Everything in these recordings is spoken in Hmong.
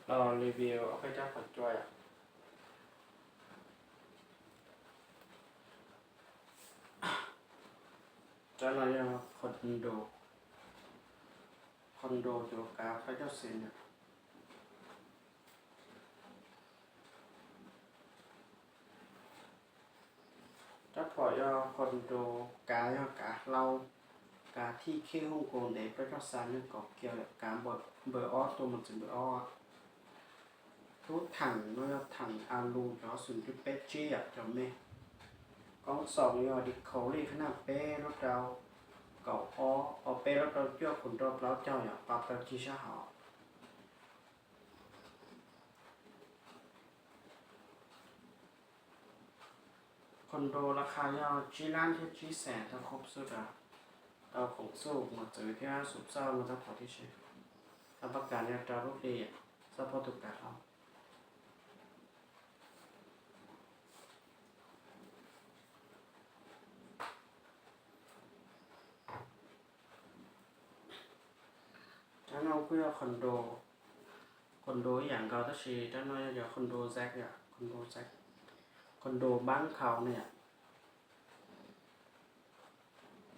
Los review ob peb rab phom cua yom. Rab no yog condo, condo cov kav plaub caug xees yom. Rab phom yog condo, kav yog kav hlau, kav thij khej Hong Kong ntev plaub caug xees, yog kaum kiaus, kav npawb ob, tua mus txwv npawb ob. Lub theem no yog theem a lus cov xoom cuj peb tsib yom, cov me. Koob xoom yog di khaus lij qhab naj peb lub rau kaum ob, ob peb lub rau cuaj khoom rau plaub caug yom, pab tau cig sab hauv. Condo las khas yog tsib lab thiab tsib xees tau khob xub, tau khoom xuj mos txwv thiab xub xauj no tau phom tib si. Tau pab kas yog rau lub hli, xab phob tus kav hlau. Rab no kuj yog condo, condo ib yam nkaus tab sis rab no yog condo Z yom, condo Z, condo npab khau ne yom.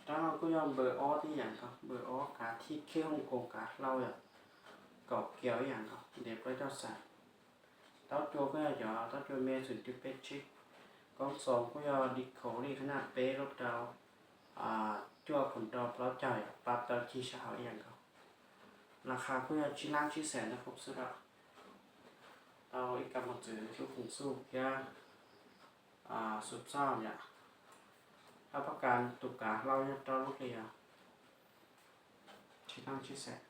Rab no kuj yog npawb ob tib yam nkaus, npawb ob kav thij khej Hong Kong kav hlau yom, kaum kiaus ib yam nkaus, ntev plaub caug xees. Taub cua kuj yog cov taub cua me xoom cuj peb tsib. Koob xoom kuj yog di khaus lij qhab naj peb lub rau cuaj khoom rau plaub caug yom, pab tau cig sab hauv ib yam nkaus. Las khas kuj yog tsib lab tsib xees tau khob xub, tau ib kas mos txwv, lub khoom xuj thiab xub xauj yom. Tau pab kas tus kav hlau yog rau lub hli, tsib lab tsib xees.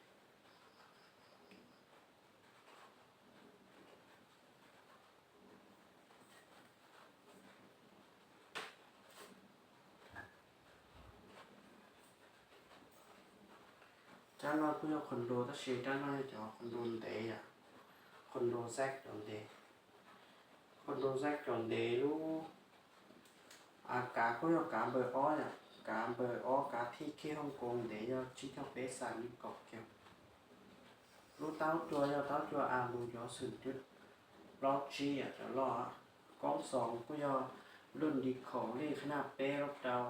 Rab no kuj yog condo tab sis rab no yog cov condo ntev yom, condo Z cov ntev, condo Z cov ntev lub. Kav kuj yog kav npawb ob yom, kav npawb ob kav thij khej Hong Kong ntev yog tsib caug peb xees, kaum kiaus. Lub taub cua yog taub cua a lus cov xoom cuj plaub tsib yom, cov loj. Koob xoom kuj yog lub di khaus lij qhab naj peb lub rau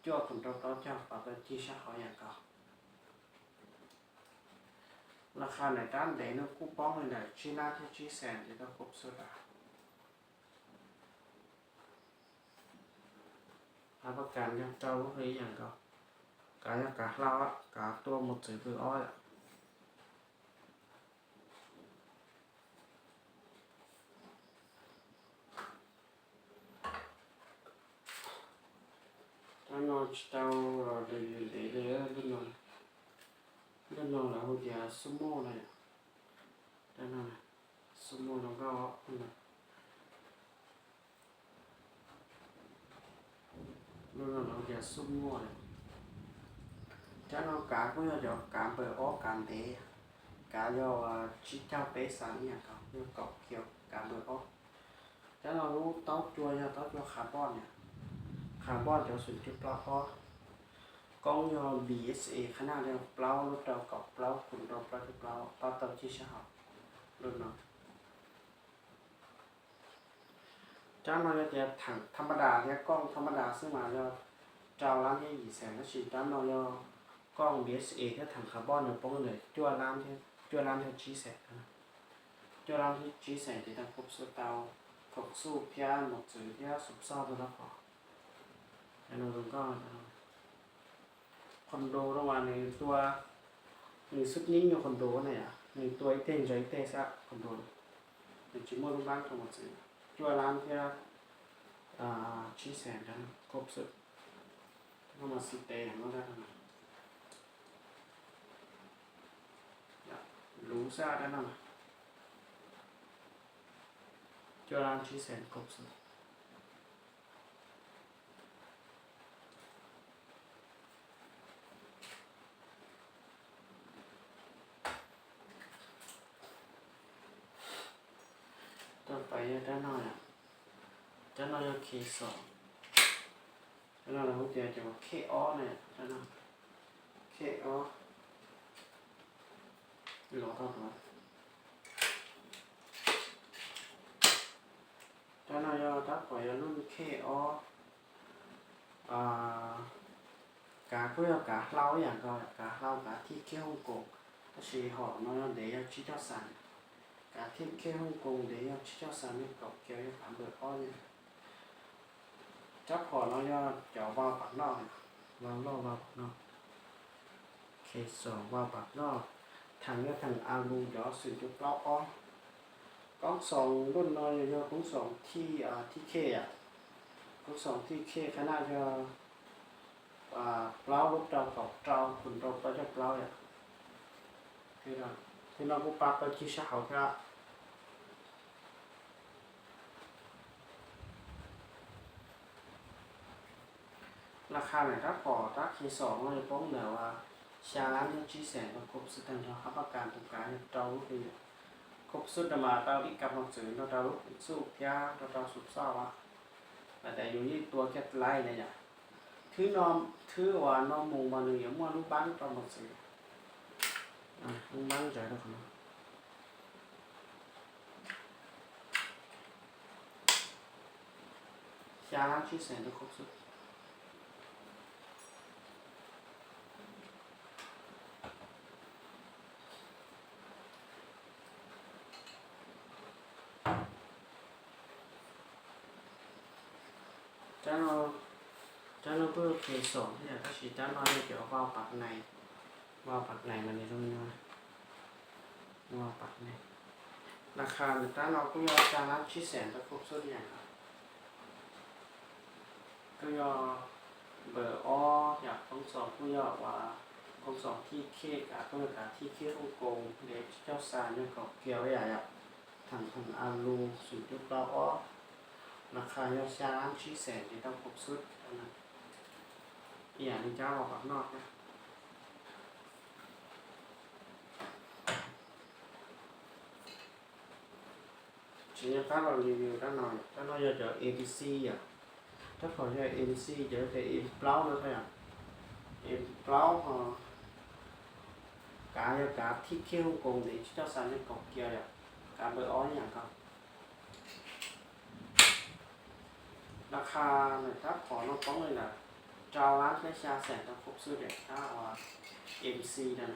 cuaj khoom rau plaub caug, pab tau cig sab hauv ib yam nkaus. Las khas ntawm rab ntev no kuj poob li ntawm tsib lab thiab tsib xees ces tau khob xub lawm. Tau pab kas yog rau lub hli ib yam nkaus, kav yog kav hlau, kav tua mos txwv npawb ob yom. Rab no tsis tau los ntev li, lub no lawv hu tias xub muaj no yom. Rab no xub muaj no nkauj. Lub no lawv hu tias xub muaj. Rab no kav kuj yog cov kav npawb ob kav ntev, kav yog tsib caug peb xees ib yam nkaus, yog kaum kiaus, kav npawb ob. Rab no lub taub cua yog taub cua carbon, carbon cov xoom cuj plaub ob. Koob yog B S A qhab naj yog plaub lub rau kaum plaub khoom rau plaub caug plaub, pab tau cig sab hauv. Lub no Rab no yog tias theem thab maj das thiab kooj thab maj das xwb mas yog rau lab thiab yim xees, tab sis rab no yog kooj B S A thiab theem carbon no poob ntawm cuaj lab thiab tsib xees. Cuaj lab thiab tsib xees ces tau khoom xuj, tau khoom xuj thiab mos txwv thiab xoom xauj rau rab phom. Cov no zoo nkauj. Khoom dos no mas nws tua, nws xub nyib nyuag khoom dos na yom, nws tua ib teg ntsaws ib teg xwb khoom dos. Nws tsis muaj lub npab rau mos txwv. Cuaj lab thiab tsib xees, khoom xuj. Koj mas xi tes no, luv xwb dab no. Cuaj lab tsib xees, khoom xuj. Rab pais yog rab no, rab no yog khis xom. Rab no lawv hu tias cov khej ob na, rab no khej ob. Los tau tuaj. Hom yog lub khej ob, kav kuj yog kav hlau ib yam nkaus, kav hlau kav thij khej Hong Kong, tab sis hom no yog ntev yog tsib caug xas. Kav thij khej Hong Kong ntev yog tsib caug xas, yog kaum kiaus, yog kav npawb ob li. Rab phom no yog cov vau pam noj, vau loj vau pam noj, khes xoom vau pam noj, theem yog theem a lus cov xoom cuv plaub ob. Koob xoom ntuj no yog, yog koob xoom thij, thij khej yom. Koob xoom thij khej qhab naj yog plaub lub rau kaum rau, kaum rau plaub caug plaub yom. Thij no kuj pab tau cig sab hauv thiab. Las khas ntawm rab phom rab khes xoom no yog poob ntawm uas xya lab thiab tsib xees rau khuv xub tag nrho, hab pab kas tus kav yog rau lub hli. Khuv xub no mas tau ib kas mos txwv nrog rau lub khuv xub thiab nrog rau xub xoj as. Mas tas yus yeej tua kiag laib na yom. Thwb no, thwb uas no mus mas nws yuav muaj lub npaab rau mos txwv, lub npaab ntawd rau qhov no. Xya lab tsib xees rau khuv xub. Rab no kuj yog khes xoom thiab yom, tab sis rab no yog cov vau pam nais, vau pam nais mas nws zoo li no, vau pam nais. Las khas ntawm rab no kuj yog xya lab tsib xees rau khuv xub li yom. Kuj yog npawb ob yom, koob xoom kuj yog uas koob xoom thij khej, kav kuj yog kav thij khej Hong Kong, ntev tsib caug xas, yog kaum kiaus ib yam yom. Theem theem a lus xoom cuv plaub ob. Las khas yog xya lab tsib xees ces tau khuv xub ib yam li rab vau pam noj thiab. Tsis nco qab los review rab no, rab no yog cov M C yom. Rab phom yog M C, cov tias M plaub no yom. M plaub ho kav yog kav thij khej Hong Kong ntev tsib caug xas, yog kaum kiaus yom. Kav npawb ob ib yam nkaus. Las khas ntawm rab phom no poob li ntawd rau lab thiab xya xees rau khuv xub, rab uas M C no,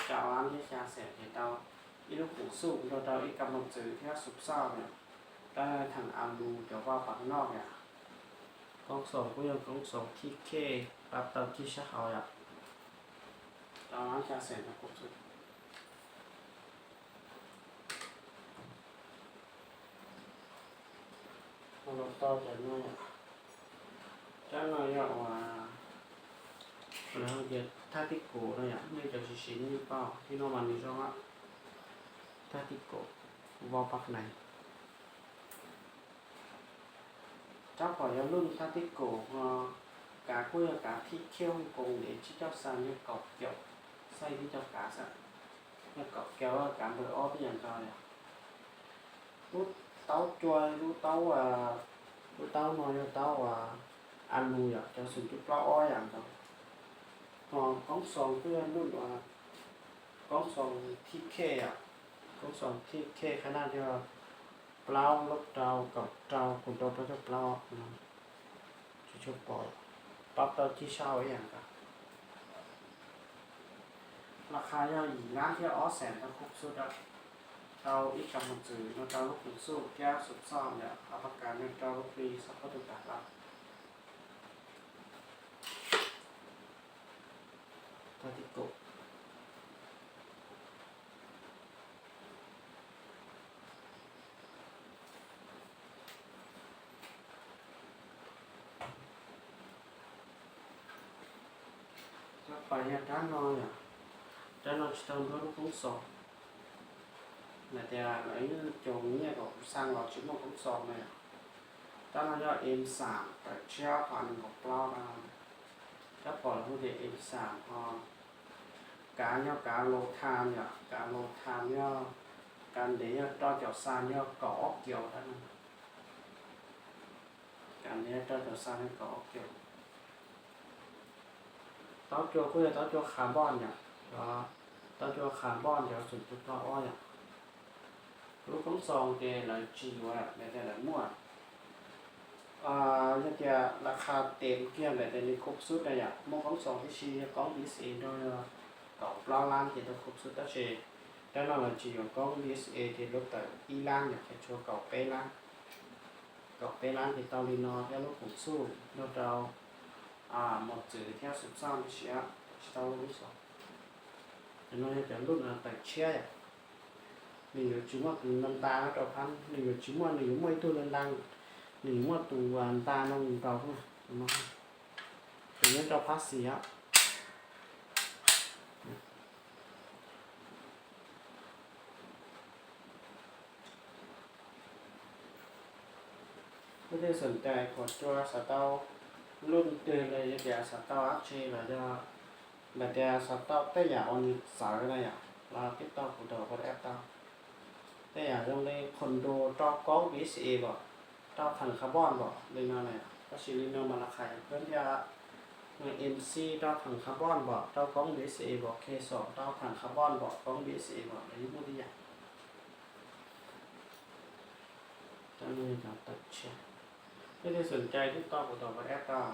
rau lab thiab xya xees ces tau ib lub khuv xub nrog rau ib kas mos txwv thiab xub xoj na. Rab theem a lus cov vau pam noj yom. Koob xoom kuj yog koob xoom thij khej, pab tau cig sab hauv yom. Rau lab xya xees rau khuv xub. Los tau cov no yom. Rab no yog uas lawv tias thaj tib kum no yom, nej cov siv siv nej paub, tib no mas nws zoo. Thaj tib kum, vau pam nais. Rab phom yog lub thaj tib kum ho, kav kuj yog kav thij khej Hong Kong ntev tsib caug xas, yog kaum kiaus, xaij tib co kav xwb, yog kaum kiaus, kav npawb ob ib yam nkaus yom. Lub taub cua, lub taub, lub taub no yog taub uas a lus yom, cov xoom cuv plaub ob yam nkaus. Ho koob xoom kuj yog lub uas koob xoom thij khej yom, koob xoom thij khej qhab naj yog plaub lub rau kaum rau, kaum rau plaub caug plaub. Tsis tshua pom, pab tau cig sab hauv ib yam nkaus. Las khas yog yim lab thiab ob xees rau khuv xub, tau ib kas mos txwv nrog rau lub khuv xub thiab xub xoj yom, hab pab kas nrog rau lub hli, xab pob tw kav hlau. Thaj tib kum. Rab pas yog rab no yom, rab no tsis tau nruab lub koob xoom. Hais tias lawv yeej cog nyiaj kom kuv xaa los tsis muaj koob xoom na yom. Rab no yog M xam, tawm tshiab pham nees nkaum plaub rab no. Rab phom lawv hu tias M xam ho, kav yog kav low time yom, kav low time yog kav ntev yog rau caum xaa yog kaum ob kiaus rab no. Kav ntev rau caum xaa yog kaum ob kiaus. Taub cua kuj yog taub cua carbon yom, taub cua carbon cov xoom cuv plaub ob yom. Lub koob xoom ces lawv tsis yuav, lawv tias lawv muaj. Yog tias las khas tes kiag ntawm tias nws khub xub na yom, muaj koob xoom tib si yog koob B S A nrog kaum plaub lab ces tau khub xub, tab sis rab no los tsis yuav koob B S A ces lub tawm ib lab yom, ces tshuav kaum peb lab. Kaum peb lab ces tau li no thiab lub koom xuj nrog rau mos txwv thiab xum xoj tib si, tsis tau lub xoom. Cov no yog cov lub tawm tshiab yom. Nws yuav tsis muaj tus nta nta rau phab, nws yuav tsis muaj, nws yuav muaj ib tug nta nta, nws yuav muaj tus nta no nkaus na. Tus no, tus nyob rau phab xis os. Leej twg xoom cai kuas cua xav tau lub twg los yog tias xav tau dab tsi los yog ntawm tias xav tau tej yam uas nws txawv na yom, los pib tau kuv tus WhatsApp tau. Tej yam zoo li condo rau koob B S A npaum, rau pheem carbon npaum li no na. Tab sis li no mas las khas yog kub thiab. M C rau pheem carbon npaum, rau koob B S A npaum, K xoom rau pheem carbon npaum, koob B S A npaum, lawv yeej muaj tib yam. Cov no yog cov tawm tshiab. Leej twg xoom cai pib tau kuv tus WhatsApp tau.